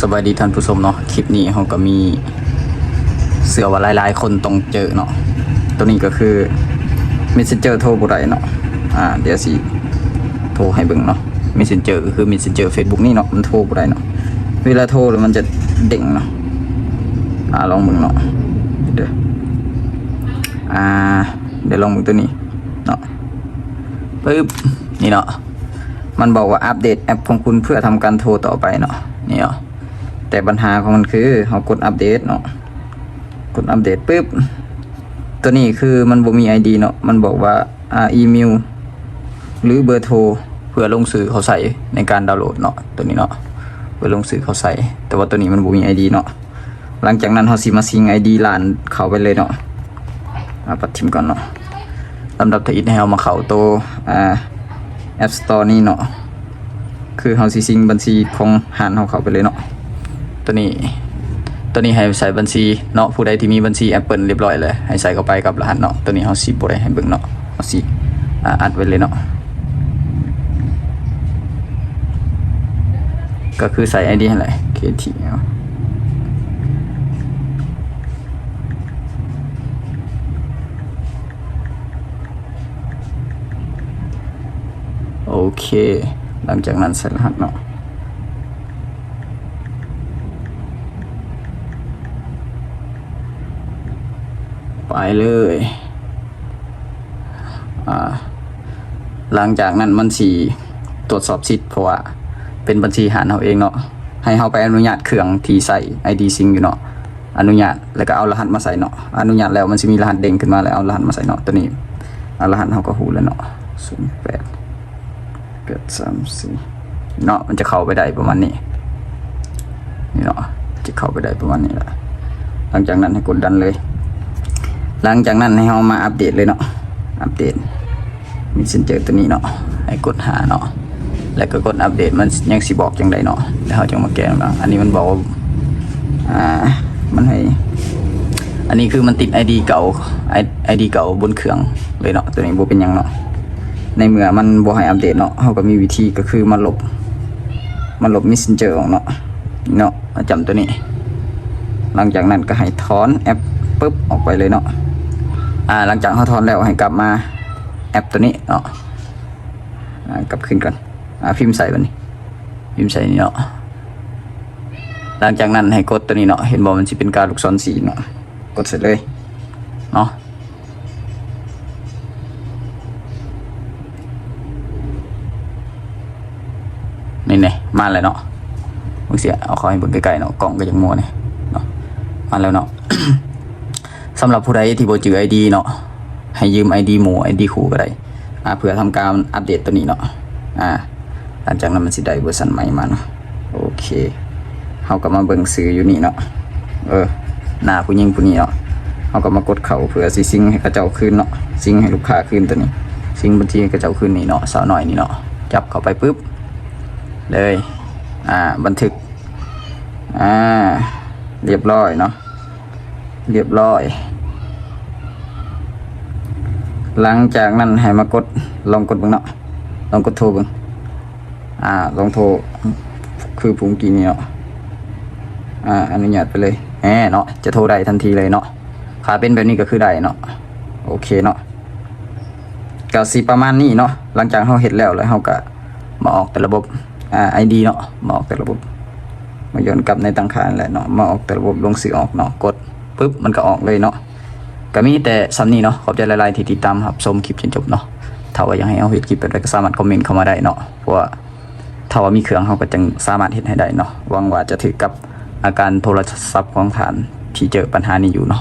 ສະບາຍດີທ່ານຜູ້ຊົມເນາະ, ຄລິບນີ້ເຮົາກໍມີ ເຊື່ອວ່າຫຼາຍໆຄົນຕ້ອງເຈີເນາະ. ໂຕນີ້ກໍຄື Messenger ໂທບໍ່ໄດ້ເນາະ. ອ່າ ດຽວຊິໂທໃຫ້ເບິ່ງເນາະ. Messenger ກໍຄື Messenger Facebook ນີ້ເນາະ, ມັນໂທບໍ່ໄດ້ເນາະ. ເວລາໂທແລ້ວມັນຈະເດ້ງເນາະ. ອ່າ ລອງເບິ່ງເນາະ. ເດີ ອ່າ ດຽວລອງເບິ່ງໂຕນີ້ເນາະ. ປຶບ ນີ້ເນາະ, ມັນບອກວ່າ ອັບເດດແອັບຂອງຄຸນເພື່ອທຳການໂທຕໍ່ໄປເນາະ. ນີ້ເນາະ. ແຕ່ບັນຫາຂອງມັນຄື ເຮົາກົດອັບເດດເນາະ, ກົດອັບເດດປຶບ ໂຕນີ້ຄືມັນບໍ່ມີ ID ເນາະ. ມັນບອກວ່າ ອ່າ ອີເມວ ຫຼື ເບີໂທ ເພື່ອລົງຊື່ເຂົ້າໃສ່ໃນການດາວໂຫຼດເນາະ, ໂຕນີ້ເນາະ ເພື່ອລົງຊື່ເຂົ້າໃສ່. ແຕ່ວ່າໂຕນີ້ມັນບໍ່ມີ ID ເນາະ. ຫຼັງຈາກນັ້ນເຮົາຊິມາຊິງ ID ຮ້ານເຂົ້າໄປເລີຍເນາະ. ອາ ປັດຖິ້ມກ່ອນເນາະ. ລຳດັບທຳອິດໃຫ້ເຮົາມາເຂົ້າໂຕ ອ່າ App Store ນີ້ເນາະ, ຄືເຮົາຊິຊິງບັນຊີຂອງຮ້ານເຮົາເຂົ້າໄປເລີຍເນາະ. ໂຕນີ້ ໂຕນີ້ໃຫ້ໃສ່ບັນຊີເນາະ, ຜູ້ໃດທີ່ມີບັນຊີ Apple ຮຽບຮ້ອຍແລ້ວ ໃຫ້ໃສ່ເຂົ້າໄປກັບລະຫັດເນາະ. ໂຕນີ້ເຮົາຊິບໍ່ໄດ້ໃຫ້ເບິ່ງເນາະ, ເຮົາຊິ ອ່າ ອັດໄວ້ເລີຍເນາະ. ກໍຄືໃສ່ ID ຫັ້ນແຫຼະ KTL. ໂອເຄ ຫຼັງຈາກນັ້ນໃສ່ລະຫັດເນາະ, ໄປເລີຍ. ອ່າ ຫຼັງຈາກນັ້ນມັນຊິຕວດສອບສິດ ເພາະວ່າເປັນບັນຊີຮ້ານເຮົາເອງເນາະ, ໃຫ້ເຮົາໄປອະນຸຍາດເຄື່ອງທີ່ໃຊ້ ID ຊິງຢູ່ເນາະ. ອະນຸຍາດ ແລ້ວກໍເອົາລະຫັດມາໃສ່ເນາະ. ອະນຸຍາດແລ້ວມັນຊິມີລະຫັດເດ້ງຂຶ້ນມາ ແລ້ວເອົາລະຫັດມາໃສ່ເນາະ. ໂຕນີ້ ອາ ລະຫັດເຮົາກໍຮູ້ແລ້ວເນາະ, ສູນແປດ ແປດສາມສີ່ເນາະ. ມັນຈະເຂົ້າໄປໄດ້ປະມານນີ້ ນີ້ເນາະ, ຈະເຂົ້າໄປໄດ້ປະມານນີ້ລະ. ຫຼັງຈາກນັ້ນໃຫ້ກົດດັນເລີຍ. ຫຼັງຈາກນັ້ນໃຫ້ເຮົາມາອັບເດດເລີຍເນາະ, ອັບເດດ Messenger ໂຕນີ້ເນາະ, ໃຫ້ກົດຫາເນາະ, ແລ້ວກໍກົດອັບເດດ. ມັນຍັງຊິບອກຈັ່ງໃດເນາະ, ແລ້ວເຮົາຈັ່ງມາແກ້ເນາະ. ອັນນີ້ມັນບອກວ່າ ອ່າ ມັນໃຫ້ ອັນນີ້ຄືມັນຕິດ ID ເກົ່າ ID ເກົ່າບົນເຄື່ອງເລີຍເນາະ. ໂຕນີ້ບໍ່ເປັນຫຍັງເນາະ, ໃນເມື່ອມັນບໍ່ໃຫ້ອັບເດດເນາະ, ເຮົາກໍມີວິທີ ກໍຄືມາລົບ ມາລົບ Messenger ອອກເນາະ ເນາະ, ມາຈ້ຳໂຕນີ້. ຫຼັງຈາກນັ້ນກໍໃຫ້ຖອນແອັບປຶບອອກໄປເລີຍເນາະ. ອ່າ ຫຼັງຈາກເຮົາຖອນແລ້ວ ໃຫ້ກັບມາແອັບໂຕນີ້ເນາະ. ອ່າ ກັບຄືນກ່ອນ. ອ່າ ພິມໃສ່ບັດນີ້, ພິມໃສ່ນີ້ເນາະ. ຫຼັງຈາກນັ້ນໃຫ້ກົດໂຕນີ້ເນາະ, ເຫັນບໍ່ ມັນຊິເປັນກາລູກສອນສີເນາະ, ກົດໃສ່ເລີຍເນາະ. ນີ້ແນ່ ມາແລ້ວເນາະ, ເບິ່ງຊິ ເອົາເຂົ້າໃຫ້ເບິ່ງໃກ້ໆເນາະ, ກ້ອງກໍຍັງມົວແນ່ເນາະ. ມາແລ້ວເນາະ. ສຳລັບຜູ້ໃດທີ່ບໍ່ຈື່ ID ເນາະ, ໃຫ້ຢືມ ID ໝູ່ ID ຄູ່ກໍໄດ້ ອ່າ ເພື່ອທຳການອັບເດດໂຕນີ້ເນາະ. ອ່າ ຫຼັງຈາກນັ້ນມັນຊິໄດ້ເວີຊັນໃໝ່ມາເນາະ. ໂອເຄ ເຮົາກໍມາເບິ່ງຊື່ຢູ່ນີ້ເນາະ, ເອີ ໜ້າຜູ້ຍິງຜູ້ນີ້ເນາະ. ເຮົາກໍມາກົດເຂົ້າເພື່ອຊິຊິງໃຫ້ເຂົາເຈົ້າຄືນເນາະ, ຊິງໃຫ້ລູກຄ້າຄືນໂຕນີ້, ຊິງບັນຊີໃຫ້ເຂົາເຈົ້າຄືນນີ້ເນາະ, ສາວນ້ອຍນີ້ເນາະ. ຈັບເຂົ້າໄປປຶບເລີຍ ອ່າ ບັນທຶກ ອ່າ ຮຽບຮ້ອຍເນາະ. ຮຽບຮ້ອຍ. ຫຼັງຈາກນັ້ນໃຫ້ມາກົດ ລອງກົດເບິ່ງເນາະ, ລອງກົດໂທເບິ່ງ. ອ່າ ລອງໂທຄືຜູ້ກີ້ນີ້ເນາະ. ອ່າ ອະນຸຍາດໄປເລີຍ ແນ່ເນາະ, ຈະໂທໄດ້ທັນທີເລີຍເນາະ. ຖ້າເປັນແບບນີ້ກໍຄືໄດ້ເນາະ. ໂອເຄເນາະ, ກໍຊິປະມານນີ້ເນາະ. ຫຼັງຈາກເຮົາເຮັດແລ້ວ ແລ້ວເຮົາກໍມາອອກແຕ່ລະບົບ ອ່າ ID ເນາະ, ມາອອກແຕ່ລະບົບ, ມາຍ້ອນກັບໃນຕັ້ງຄ່ານັ້ນແຫຼະເນາະ, ມາອອກແຕ່ລະບົບ ລົງຊື່ອອກເນາະ, ກົດປຶບ ມັນກໍອອກເລີຍເນາະ. ກໍມີແຕ່ສ່ຳນີ້ເນາະ, ຂອບໃຈຫຼາຍໆທີ່ຕິດຕາມຮັບຊົມຄລິບຈົນຈົບເນາະ. ຖ້າວ່າຢາກໃຫ້ເຮົາເຮັດຄລິບແບບໃດກໍສາມາດຄອມເມັນເຂົ້າມາໄດ້ເນາະ, ເພາະວ່າຖ້າວ່າມີເຄື່ອງ ເຮົາກໍຈຶ່ງສາມາດເຮັດໃຫ້ໄດ້ເນາະ. ຫວັງວ່າຈະຖືກກັບອາການໂທລະສັບຂອງທ່ານທີ່ເຈີບັນຫານີ້ຢູ່ເນາະ.